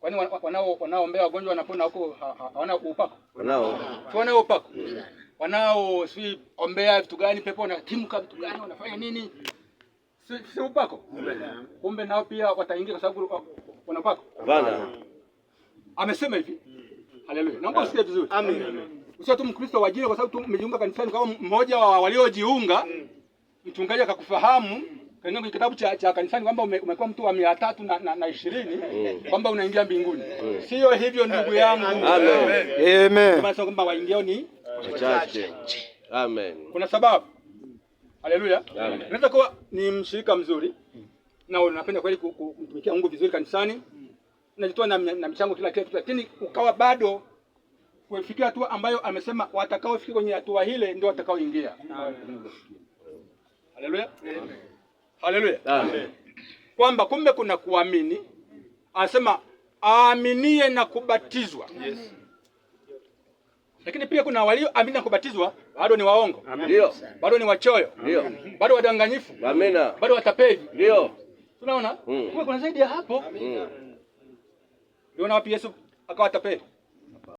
Kwani wanaoombea wagonjwa wanapona huko hawana upako? Wanao. Si wanao upako? Wanao si ombea vitu gani, pepo wanatimka vitu gani, wanafanya nini? Si upako? Kumbe nao pia wataingia kwa sababu wana upako. Hapana. Amesema hivi. Haleluya. Naomba usikie vizuri. Amen. Usiwe tu Mkristo wa jina kwa sababu tu umejiunga kanisani kama mmoja wa waliojiunga, mchungaji akakufahamu kaingia kwenye kitabu cha kanisani kwamba umekuwa mtu wa 320 kwamba unaingia mbinguni. Sio hivyo ndugu yangu. Amen. Amen. Kama kwamba waingiao ni Wachache. Amen. kuna sababu. Haleluya. Amen. Unaweza kuwa ni mshirika mzuri na unapenda kweli kumtumikia Mungu vizuri kanisani, unajitoa na michango kila kitu, lakini ukawa bado kufikia hatua ambayo amesema watakaofikia kwenye hatua ile ndio watakaoingia. Haleluya. Haleluya. Amen. Kwamba kumbe kuna kuamini, anasema aaminie na kubatizwa. Yes. Lakini pia kuna walioamini na kubatizwa bado ni waongo, Ndio. bado ni wachoyo, Ndio. bado wadanganyifu, Amina. bado watapeli. Ndio. Tunaona Mm. kumbe kuna zaidi ya hapo. Mm. Ndio wapi Yesu akawa tapeli?